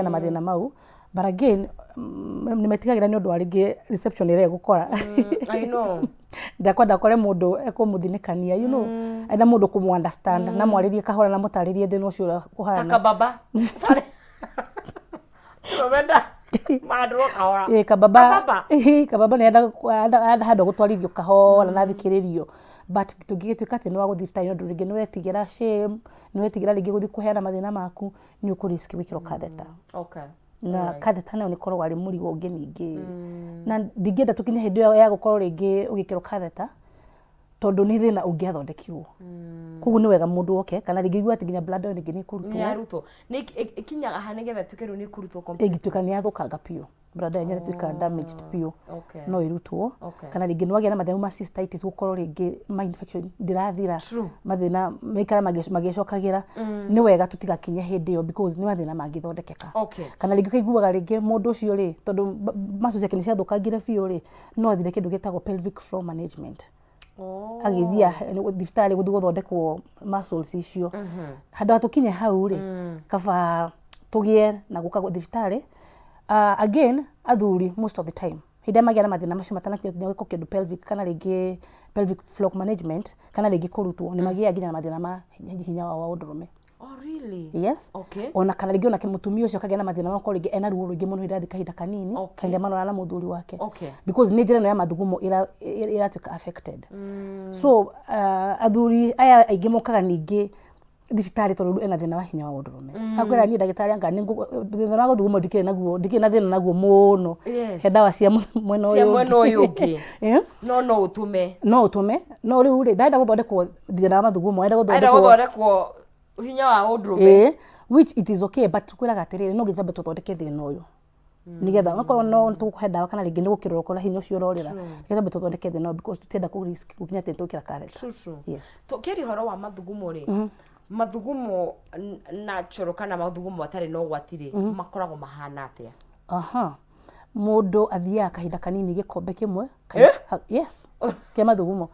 Na mathĩna mau, but again nĩ metigagĩra nĩ ũndũ wa rĩngĩ reception ĩrĩa ĩgũkora. I know. Ndakwenda akore mũndũ ekũmũthinĩkania, ena mũndũ kũmũ understand na mwarĩrie kahora na mũtarĩrie thĩna ũcio ũrĩa ũhana. Kababa. Wenda mandũrwo kahora. Ĩ, kababa. Kababa. Ĩ, kababa nĩ enda handũ gũtwarithio kahora na thikĩrĩrio, but tũngĩgĩtuĩka atĩ nĩ wa gũthiĩ thibitarĩ nĩ ũndũ rĩngĩ nĩ ũretigĩra shame, nĩ ũretigĩra rĩngĩ gũthiĩ kũheana mathĩna maku, nĩ ũkũ risk gwĩkĩrwo catheter. Na catheter nayo nĩ ĩkoragwo arĩ mũrigo ũngĩ ningĩ, na ndingĩenda tũkinye hĩndĩ ĩyo ya gũkorwo rĩngĩ ũgĩkĩrwo catheter, tondũ nĩ thĩna ũngĩathondekirwo. Koguo nĩ wega mũndũ oke, kana rĩngĩ ũigue atĩ nginya bladder ĩyo rĩngĩ nĩ Nĩ ĩkũrutwo. Yarutwo. Nĩ ĩkinyaga ha nĩgetha ĩtuĩke rĩu nĩ ĩkũrutwo completely? Ĩngĩtuĩka nĩ yathũkanga biũ, bladder yenyewe ĩtuĩka damaged biũ, no ĩrutwo. Kana rĩngĩ nĩ wagĩa na mathĩna ma cystitis, gũkorwo rĩngĩ ma infection ndĩrathira, mathĩna maikara magĩcokagĩra, nĩ wega tũtigakinye hĩndĩ ĩyo because nĩ mathĩna mangĩthondekeka. Kana rĩngĩ ũkaiguaga rĩngĩ mũndũ ũcio rĩ, tondũ muscles ciake nĩ ciathũkangire biũ rĩ, no athire kĩndũ gĩtagwo pelvic floor management. Agĩthiĩ thibitarĩ gũthiĩ gũthondekwo muscles icio. Handũ ha tũkinye hau rĩ, kaba tũgĩe na gũka thibitarĩ. Again, athuri most of the time hĩndĩ ĩrĩa magĩa na mathĩna macio matanakinya nginya gwĩkwo kĩndũ pelvic, kana rĩngĩ pelvic floor management, kana rĩngĩ kũrutwo, nĩ magĩaga nginya na mathĩna ma hinya wao wa ũndũrũme. Oh, really? Yes. Ona kana rĩngĩ onake mũtumia ũcio akagĩa na mathĩna ma gũkorwo rĩngĩ ena ruo rũingĩ mũno hĩndĩ ĩrĩa athiĩ kahinda kanini, kahinda marora na mũthuri wake, because nĩ njĩra ĩno ya mathugumo ĩratuĩka affected. So athuri aya aingĩ mokaga ningĩ thibitarĩ tondũ rĩu ena thĩna wa hinya wa ũndũrũme. Akwĩra, "Niĩ ndagĩtarĩ, anga thĩna wa gũthuguma ndikĩrĩ naguo, ndikĩrĩ na thĩna naguo mũno." He ndawa cia mwena Cia ũyũ mwena ũngĩ. Ũyũ ũngĩ. No no ũtũme. No ũtũme, no rĩu rĩ, ndarenda gũthondekwo thĩna wa mathugumo, arenda Arenda gũthondekwo gũthondekwo hinya wa ũndũrũme. Ĩĩ, which it is okay, but twĩraga atĩrĩrĩ, no nginya twambe tũthondeke thĩna ũyũ nĩgetha okorwo no tũkũhe ndawa kana rĩngĩ nĩ gũkĩrora ũkora hinya ũcio ũrorĩra, nĩgetha twambe tũthondeke thĩna ũyũ because tũtienda kũ risk gũkinya atĩ nĩtwĩkĩra catheter. True, true. Yes. Tũkĩaria ũhoro wa mathugumo rĩ, mathugumo natural kana mathugumo matarĩ na ũgwati rĩ, makoragwo mahana atĩa? Aha, mũndũ athiaga kahinda kanini gĩkombe kĩmwe Eh? Yes, kĩa mathugumo.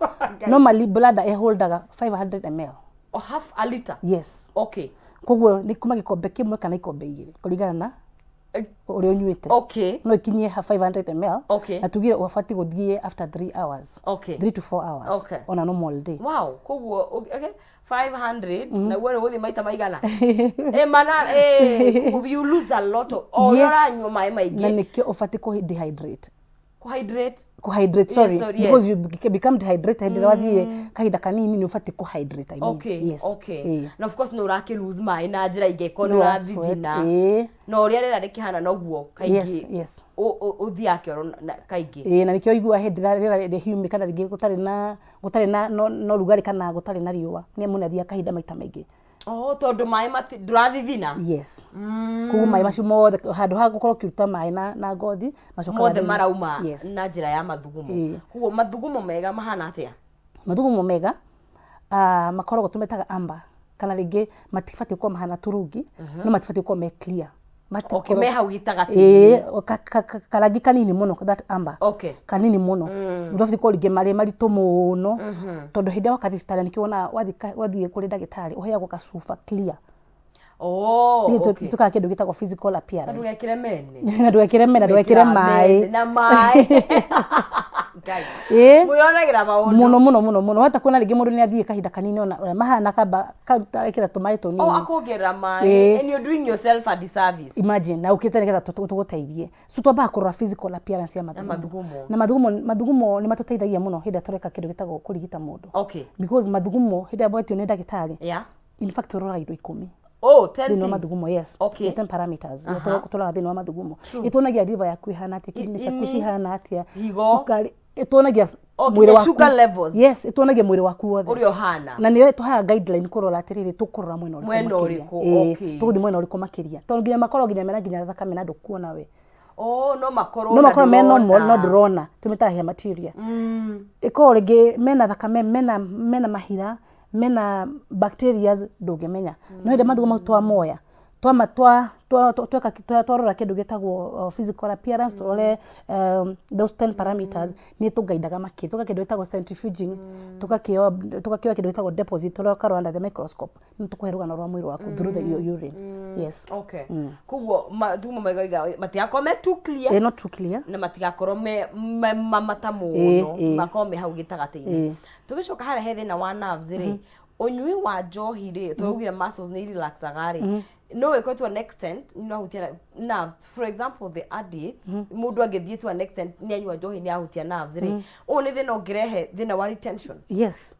Normally bladder ĩholdaga 500 ml. O half a liter? Yes. Koguo nĩ kuma gĩkombe kĩmwe kana ikombe 2 kũringana na ũrĩa ũnyuĩte. No ikinyie 500 ml. Na tugire ũbatiĩ gũthiĩ after 3 hours, 3 to 4 hours on a normal day. Wow, koguo okay, 500 naguo nĩ gũthiĩ maita maigana? Eh, mana eh, you lose a lot of o ũrĩa ũranyua maĩ Na maingĩ. Nĩkĩo ũbatiĩ kũ dehydrate. Kũhydrate. Kũhydrate, sorry. Sorry, yes. Because you become dehydrated hĩndĩ ĩrĩa wathiĩ kahinda kanini, nĩ ũbatiĩ kũhydrate, I mean. Yes. Na of course nĩ ũrakĩ lose maĩ na njĩra ingĩ korwo nĩ Nĩ ũra sweat, ũrathithina. Na ũrĩa rĩera rĩkĩhana noguo kaingĩ ũthiaga kĩoro kaingĩ. Ĩĩ, na nĩkĩo ũiguaga hĩndĩ ĩrĩa rĩera rĩ humid kana rĩngĩ gũtarĩ na no rugarĩ kana gũtarĩ na riũa, nĩ mũndũ athiaga kahinda maita maingĩ. Oh, tondũ maĩ ndũrathithina. Yes, koguo maĩ macio mothe, handũ ha gũkorwo ũkĩruta maĩ na ngothi, macokaga Mothe thĩinĩ. Marauma na njĩra ya mathugumo. Koguo mathugumo mega mahana atĩa? Mathugumo mega makoragwo tũmetaga amber, kana rĩngĩ matibatiĩ gũkorwo mahana turungi, no matibatiĩ gũkorwo me clear. Mabatiĩ Me hau gĩtagatĩ. Ĩĩ, karangi kanini mũno, that amber. Kanini mũno. Ndũbatiĩ gũkorwo rĩngĩ marĩ maritũ mũno, tondũ hĩndĩ ĩrĩa woka thibitarĩ, nĩkĩo wonaga wathiĩ kũrĩ ndagĩtarĩ ũheagwo gacuba clear. Nĩ tũkaga kĩndũ gĩtagwo physical Na appearance. Ndũgekĩre mene. Na ndũgekĩre mena, ndũgekĩre Mekĩraga maĩ. mene na maĩ. Ngai. Mwĩonagĩra maũndũ. Mũno mũno mũno mũno. Wahota kuona rĩngĩ mũndũ nĩ athiĩ kahinda kanini, ona ũrĩa mahana kamba ekĩra tũmaĩ O tũnini. Akuongerera maĩ. And you're doing yourself a disservice. Imagine, na ũkĩte nĩgetha tũgũteithie. So twambaga kũrora physical appearance ya mathugumo. Mathugumo. Na mathugumo nĩ matũteithagia mũno hĩndĩ ĩrĩa tũreka kĩndũ gĩtagwo kũrigita mũndũ, because mathugumo hĩndĩ ĩrĩa wetio nĩ ndagĩtarĩ, in fact ũroraga indo 10 Oh, 10 thĩinĩ wa things. mathugumo, yes. 10 parameters tũroraga thĩinĩ wa mathugumo. Ĩtuonagia liver yaku ĩhana atĩa, kidney ciaku Ini, cihana atĩa, higo. cukari, ĩtuonagia Oh, mwĩrĩ nginya waku. sugar levels. Yes, ĩtuonagia mwĩrĩ waku wothe ũrĩa ũhana. Na nĩyo tũhaga guideline kũrora atĩrĩrĩ, tũkũrora mwena ũrĩkũ Mwena makĩria. ũrĩkũ, Ĩĩ, tũgũthiĩ mwena ũrĩkũ makĩria, tondũ nginya makorwo nginya mena nginya thakame na ndũkuona we. Oh, no makorwo No na makorwo me normal ndũrona. no ndũrona, tũmĩtaga hematuria. Ĩkorwo rĩngĩ mena thakame, mena mahira, mena bacterias, ndũngĩmenya. No hĩndĩ mathugumo mau twamoya, Twama twa twa twa- tweka twarora kĩndũ gĩtagwo physical appearance, tũrore those 10 parameters, nĩ tũgaindaga makĩria, tũka kĩndũ gĩtagwo centrifuging, tũgakĩoya kĩndũ gĩtagwo deposit, tũkarora under the microscope, nĩ tũkũhe rũgano rwa mwĩrĩ waku through the your urine, yes. Okay, koguo mathugumo maigoiga matigakorwo me too clear. They're not too clear. Na matigakorwo me mamata mũno, makorwo me hau gĩtagatĩ-inĩ. Tũgĩcoka harĩa he thĩna wa nerves rĩ, ũnyui wa njohi rĩ, twaugire muscles nĩ irelaxaga rĩ, no wĩkwe to an extent nĩ ũrahutia nerves. For example, the addicts, mũndũ angĩthiĩ to an extent nĩ anyua njohi, nĩ ahutia nerves rĩ, ũyũ nĩ thĩna ũngĩrehe thĩna wa retention? Yes,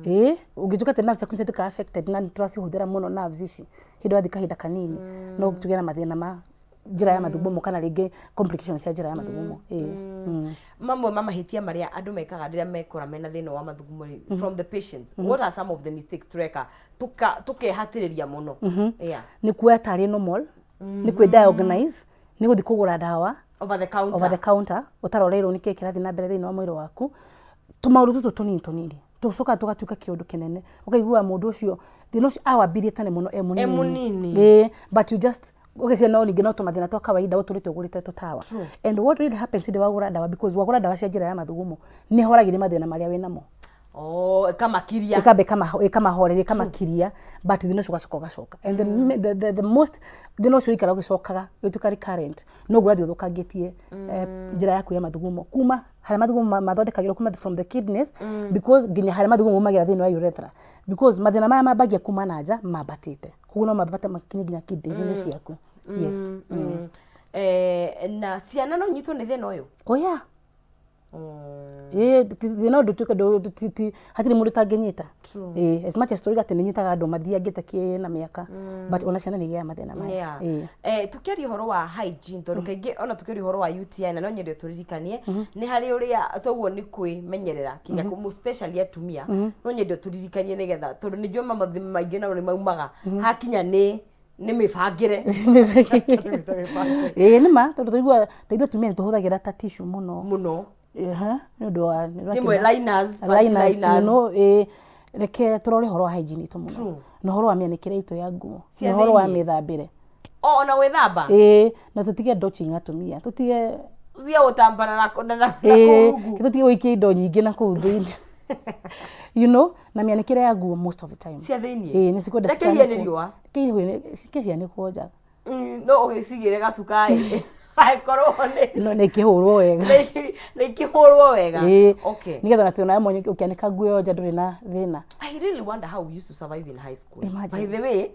ĩĩ, ũngĩtuĩka atĩ nerves ciaku nĩ ciatuĩka affected na nĩ tũracihũthĩra mũno nerves ici, hĩndĩ wathiĩ kahinda kanini no tũgĩe na mathĩna ma njĩra ya mathugumo kana rĩngĩ complications cia njĩra ya mathugumo, ĩĩ. Mamwe ma mahĩtia marĩa andũ mekaga rĩrĩa mekora mena thĩna wa mathugumo rĩ, from the patients, what are some of the mistakes tureka tukehatĩrĩria mũno? Yeah. Nĩ kuoya tarĩ normal, nĩ kwĩ diagnose, nĩ gũthiĩ kũgũra ndawa over the counter. Over the counter, ũtaroreirwo nĩkĩĩ kĩrathiĩ na mbere thĩinĩ wa mwĩrĩ waku. Tũmaũndũ tũtũ tũnini tũnini tũcokaga tũgatuĩka kĩũndũ kĩnene, ũkaigua mũndũ ũcio thĩna ũcio awambirie tene mũno e mũnini. E mũnini. Ĩĩ, but you just ũgeciria no ningĩ no tũmathĩna twa kawaida ũtũrĩte ũgũrĩte tũtawa. And what really happens hĩndĩ wagũra ndawa, because wagũra ndawa cia njĩra ya mathugumo nĩ horagĩria mathĩna marĩa wĩnamo. Oh, ĩkamakiria. Ĩkamba ĩkamahoreria, ĩkamakiria, but thĩna ũcio ũgacoka ũgacoka, and the most thĩna ũcio ũikara ũgĩcokaga ũgĩtuĩka recurrent, noguo ũrathiĩ ũthũkangĩtie njĩra yaku ya mathugumo, kuma harĩa mathugumo mathondekagĩrwo, kuma from the kidneys, because nginya harĩa mathugumo maumagĩra thĩinĩ wa urethra, because mathĩna maya mambagia kuma na nja mambatĩte, koguo no mambate makinye nginya kidneys-inĩ ciaku, yes. Na ciana no nyitwo nĩ thĩna ũyũ? Oh yeah. Ĩĩ, thĩna ũyũ ndũtuĩke hatirĩ mũndũ ũtangĩnyita. Ĩĩ, as much as tũrauga atĩ nĩ nyitaga andũ mathiangĩte kĩ na mĩaka, but ona ciana nĩ igĩaga mathĩna maya. Ĩĩ. Tukiaria ũhoro wa hygiene, tondũ kaingĩ ona tukiaria ũhoro wa UTI, na no nyende tũririkanie nĩ harĩ ũrĩa toguo nĩ kwĩmenyerera kinya especially atumia, no nyende tũririkanie nĩgetha, tondũ nĩ njũĩ mathĩna maingĩ nao nĩ maumaga hakinya nĩ mĩbangĩre. Ĩĩ, nĩ ma, tondũ tũiguaga ta ithuĩ atumia nĩ tũhũthagĩra ta tissue mũno. Mũno. Ehe, nĩ ũndũ wa nĩ rĩmwe liners, panty liners, you liners. Ĩĩ, reke tũrore ũhoro wa hygiene itũ mũno na ũhoro wa mĩanĩkĩre itũ ya nguo Cia na ũhoro wa thĩiniĩ. mĩthambĩre. O ona gwĩthamba. Ĩĩ, na tũtige douching atumia, tũtige Tũtige gũtambana na ĩĩ kũu rungu. Tũtige gũikia indo nyingĩ na kũu thĩinĩ na mĩanĩkĩre ya nguo most of the time. Cia thĩiniĩ. Ĩĩ, nĩ cikwenda Reke ihĩe nĩ riũa. Reke cianĩkwo nja. No ũgĩcigĩre gacuka ĩ angĩkorwo nĩ No nĩ ikĩhũrwo wega. Nĩ ikĩhũrwo wega. Ĩĩ. Okay. Nĩgetha ona tuonawe mwenye ũkĩanĩka nguo ĩyo nja ndũrĩ na thĩna. I really wonder how we used to survive in high school. Imagine. By the way,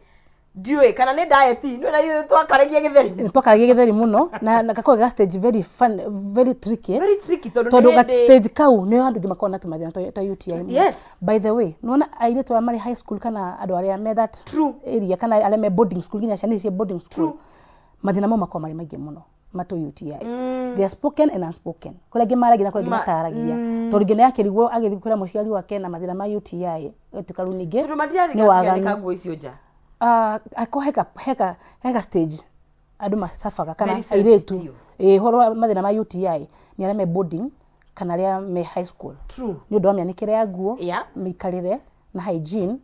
ndiũĩ kana nĩ diet, nĩ na ithuĩ twakaragia gĩtheri. Nĩ twakaragia gĩtheri mũno na gakoragwo ga stage very fun, very tricky. Very tricky tondũ tondũ nĩ ga hĩndĩ stage kau nĩo andũ aingĩ makoragwo na tũmathĩna twa UTI mũno. By the way, nĩwona airĩtu arĩa marĩ high school kana andũ arĩa me that area kana arĩa me boarding school, nginya ciana ici cia boarding school, mathĩna mau makoragwo marĩ maingĩ mũno matũ UTI. They are spoken and unspoken. Kũrĩ angĩ maragia na kũrĩ angĩ mataragia, tondũ nginya akĩrigwo agĩthiĩ kwĩra mũciari wake na mathĩna ma UTI, ĩgatuĩka rĩu ningĩ Tondũ matirarĩ nĩ waganu. gatiganĩka nguo icio nja. Ah, ako heka stage andũ macabaga kana Very airĩtu. Sensitive. Ĩĩ, ũhoro wa mathĩna ma UTI nĩ arĩa me boarding kana arĩa me high school nĩ ũndũ wa mĩanĩkĩre ya nguo, mĩikarĩre na hygiene,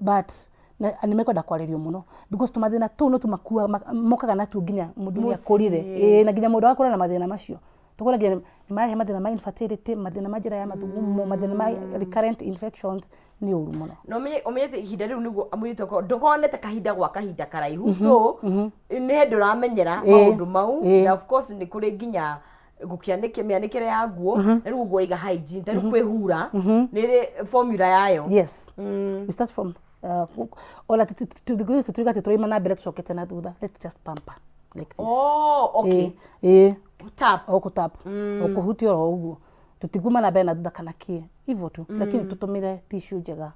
but na nĩ mekwenda kwarĩrio mũno because tũmathĩna tũu no tũmakua mokaga natuo nginya mũndũ nĩ akũrire. Ĩĩ, na nginya mũndũ agakũra na mathĩna macio, tũkona nginya nĩ mararehe mathĩna ma infertility, mathĩna ma njĩra ya mathugumo, mathĩna ma recurrent infections, nĩ ũru mũno. Na ũmenye atĩ ihinda rĩu nĩguo mũirĩtu akorwo ndũkonete kahinda gwa kahinda karaihu, so nĩ hĩndĩ ũramenyera maũndũ mau. Na of course nĩ kũrĩ nginya gũkĩanĩke mĩanĩkĩre ya nguo, na rĩu ũguo iga hygiene, ta rĩu kwĩhura nĩ ĩrĩ formula yayo. Yes. We start from ona tũtiga atĩ tũraima na mbere tũcokete na thutha, let's just pamper like this. Oh, okay. Ĩĩ. Tap. O kũtap, o kũhutia oro ũguo, tũtiguma na mbere na thutha kana kĩ hivyo tu, lakini tũtũmĩre tissue njega,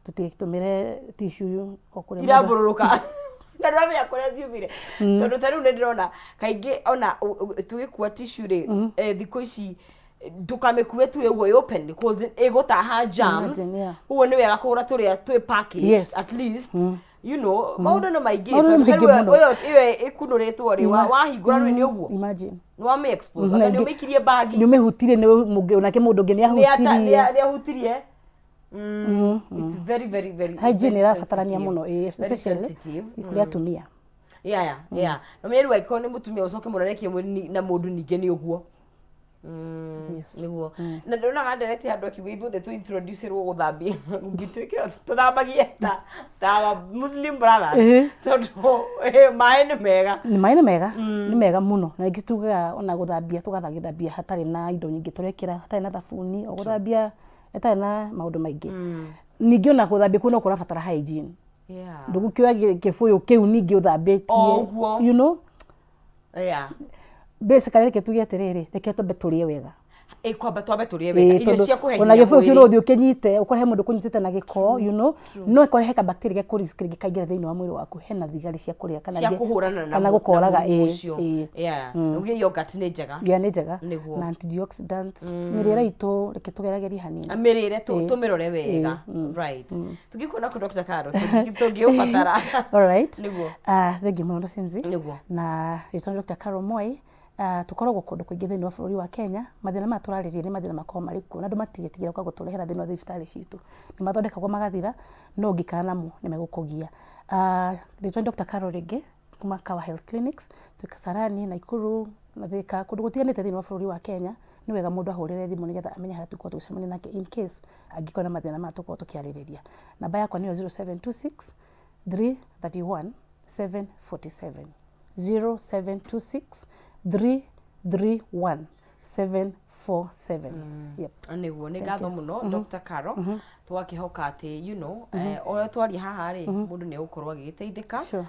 tũtigĩtũmĩre tissue o kũrĩa Irambũrũrũka na ndũramenya kũrĩa ciumire, tondũ ta rĩu nĩ ndĩrona kaingĩ ona tũgĩkua tissue rĩ, thikũ ici ndũkamĩkue tu ũguo ĩ open because ĩgũtaha germs. Imagine, yeah. Ũguo nĩ wega kũgũra tũrĩa twĩ packaged. At least maũndũ nĩ maingĩ. Maũndũ nĩ Tondũ ta maingĩ rĩu mũno. Ĩyo ĩkunũrĩtwo rĩ, wahingũra rĩ nĩ ũguo Imagine. Nĩ wamĩ expose, anga nĩ ũmĩikirie bagi. Nĩ ũmĩhutirie, nĩ onake mũndũ ũngĩ nĩ ahutirie. Nĩ ahutirie. It's very very very Hygiene very ĩrabatarania sensitive. mũno, ĩĩ, Very especially sensitive. kũrĩ atumia. Yeah, na menye rĩu angĩkorwo nĩ mũtumia ũcoke mũrore kĩmwĩrĩ na mũndũ ningĩ nĩ ũguo. Yes. Nĩguo na ndonaga ndereti andũ akiuga ithuothe tũ introduce rwo gũthambia ngĩtuĩke tũthambagie ta Muslim brothers tondũ maĩ nĩ mega. Nĩ maĩ nĩ mega, nĩ mega mũno, na rĩngĩ tugaga ona gũthambia tũgathambia hatarĩ na indo nyingĩ tũrekĩra, hatarĩ na thabuni, o gũthambia ĩtarĩ na maũndũ maingĩ. Ningĩ ona gũthambia kũu no kũrabatara hygiene. Ndũgũkĩoya kĩbũyũ kĩu ningĩ ũthambĩtie. O ũguo. You know? Basically reke tuge atĩrĩrĩ, reke twambe tũrĩe wega. Ĩ, kwamba twambe tũrĩe wega irio tondũ cia kũhe ona hinya gĩbũyũ kĩu mwĩrĩ. no ũthiĩ ũkĩnyite ũkore he mũndũ ũkũnyitĩte na gĩko, you know, no ĩkore he ka bacteria gekũrisk rĩngĩ kaingĩra thĩinĩ wa mwĩrĩ waku, hena thigari cia kũrĩa kana cia rĩngĩ- kũhũrana na kana na gũkoraga mũrimũ ĩĩ, ũcio. ĩĩ. Uge yogurt nĩ njega. Yeah, nĩ njega. Nĩguo. Na antioxidants. Mĩrĩre itũ reke tũgeragerie hanini. Mĩrĩre tũmĩrore wega, right? Tũngĩkuona kũ, Dr. Caro, tũngĩũbatara? All right. Nĩguo. Ah, thank you mũno Sinzi. Nĩguo. Na rĩtwa nĩ Dr. Carol Moi. Tũkoragwo kũndũ kũingĩ thĩinĩ wa bũrũri wa Kenya. Mathĩna maya tũrarĩrĩria nĩ mathĩna makoragwo marĩ kuo na andũ matigetigĩra gũka gũtũrehera thĩinĩ wa thibitarĩ citũ. Nĩ mathondekagwo magathira, no ũngĩikara namo nĩ megũkũgia. Rĩtwa nĩ Dr. Carol rĩngĩ kuma Kawa Health Clinics, twĩ Kasarani, Nakuru, na Thika, kũndũ gũtiganĩte thĩinĩ wa bũrũri wa Kenya. Nĩ wega mũndũ ahũrĩre thimũ nĩgetha amenye harĩa tũgũkorwo tũgĩcemania nake in case angĩkorwo na mathĩna maya tũkorwo tũkĩarĩrĩria. Namba yakwa nĩyo 0726 331 747, 0726 331 747. Yep. Nĩguo, nĩ ngatho mũno, Dr. Caro. Tũgakĩhoka atĩ ũrĩa twaria haha rĩ, mũndũ nĩ egũkorwo agĩgĩteithĩka.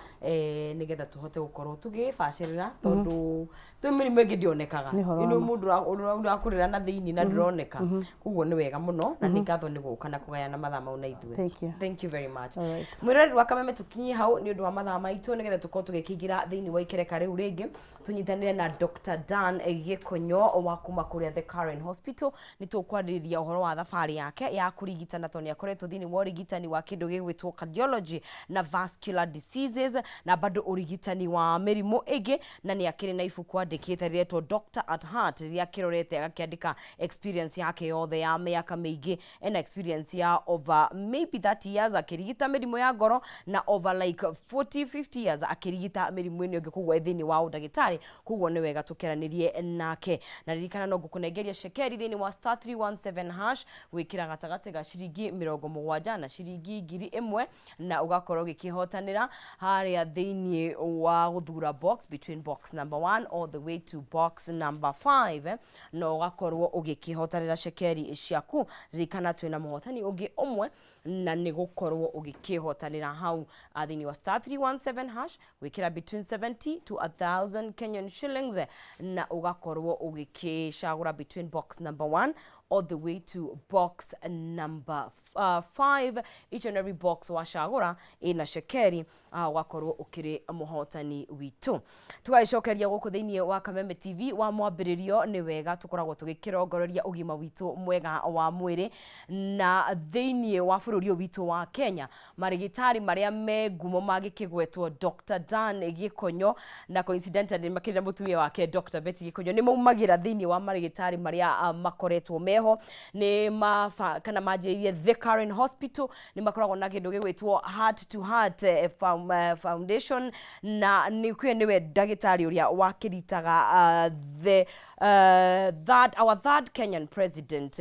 Nĩgetha tũhote gũkorwo tũgĩbacĩrĩra, tondũ twĩ mĩrimũ ĩngĩ ndĩonekaga. Nĩ ũhoro wa ma. Mũndũ ũrakũrĩra na thĩinĩ na ndũroneka, koguo nĩ wega mũno na nĩ ngatho nĩ gũka na kũgayana mathaa mau na ithuĩ. Thank you. Thank you very much. All right. Mwĩroreri wa Kameme, tũkinyie hau nĩ ũndũ wa mathaa maitũ, nĩgetha tũkorwo tũgĩkĩingĩra thĩinĩ wa ikereka rĩu rĩngĩ, tũnyitanĩre na Dr. Dan Gĩkonyo wa kuma kũrĩa The Karen Hospital. Nĩ tũkwarĩrĩria ũhoro wa thabarĩ yake ya kũrigitana, tondũ nĩ akoretwo thĩinĩ wa ũrigitani wa kĩndũ gĩgwĩtwo cardiology na vascular diseases na bado ũrigitani wa mĩrimũ ĩngĩ, na nĩ akĩrĩ na ibuku andĩkĩte rĩretwo Doctor at Heart, rĩrĩa akĩrorete agakĩandĩka experience yake yothe ya mĩaka mĩingĩ. Ena experience ya over maybe 30 years akĩrigita mĩrimũ ya ngoro na over like 40 50 years akĩrigita mĩrimũ ĩno ĩngĩ, koguo e thĩinĩ wa ũndagĩtarĩ, koguo nĩ wega tũkeranĩrie nake. Na ririkana no ngũkũnengeria cekeri thĩinĩ wa *317# gwĩkĩra gatagatĩ ga ciringi 70 na ciringi 1000, na ũgakorwo ũgĩkĩhotanĩra harĩa thĩinĩ wa gũthura box between box number 1 all the way to box number 5, na ũgakorwo ũgĩkĩhotanĩra cekeri ciaku. Ririkana twĩna mũhotani ũngĩ ũmwe, na nĩ gũkorwo ũgĩkĩhotanĩra hau thĩinĩ wa *317# gwĩkĩra between 70 to 1000 Kenyan shillings, na ũgakorwo ũgĩkĩcagũra between box number 1 all the way to box number 5. Each and every box wacagũra ĩna cekeri, ũgakorwo ũkĩrĩ mũhotani witũ. Tũgagĩcokeria gũkũ thĩinĩ wa Kameme TV wa mwambĩrĩrio, nĩ wega tũkoragwo tũgĩkĩrongoreria ũgima witũ mwega wa mwĩrĩ, na thĩinĩ wa bũrũri ũyũ witũ wa Kenya marĩgĩtarĩ marĩa me ngumo magĩkĩgwetwo Dr. Dan Gĩkonyo, na coincidentally makĩrĩ na mũtumia wake Dr. Betty Gĩkonyo, nĩ maumagĩra thĩinĩ wa marĩgĩtarĩ marĩa makoretwo meho nĩ maba, kana manjĩrĩirie The Karen Hospital. Nĩ makoragwo na kĩndũ gĩgwĩtwo Heart to Heart Foundation, na nĩ kwĩ nĩwe ndagĩtarĩ ũrĩa wakĩritaga the third, our third Kenyan president,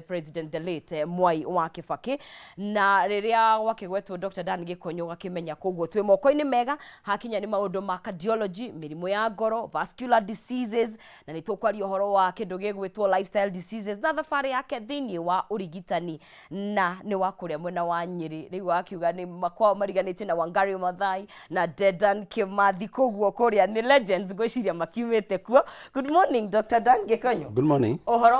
president the late Mwai wa Kibaki. Na rĩrĩa gwakĩgwetwo Dr. Dan Gĩkonyo, ũgakĩmenya koguo twĩ moko-inĩ mega hakinya nĩ maũndũ ma cardiology, mĩrimũ ya ngoro, vascular diseases, na nĩ tũkwaria ũhoro wa kĩndũ gĩgwĩtwo lifestyle diseases na thabarĩ yake thĩinĩ wa ũrigitani, na nĩ wa kũrĩa mwena wa Nyĩrĩ. Rĩu wakiuga nĩ makwao mariganĩtie na Wangari Maathai na Dedan Kimathi, koguo kũrĩa nĩ legends ngwĩciria makiumĩte kuo. Good morning, Dr. Dan Gĩkonyo. Good morning. Ũhoro?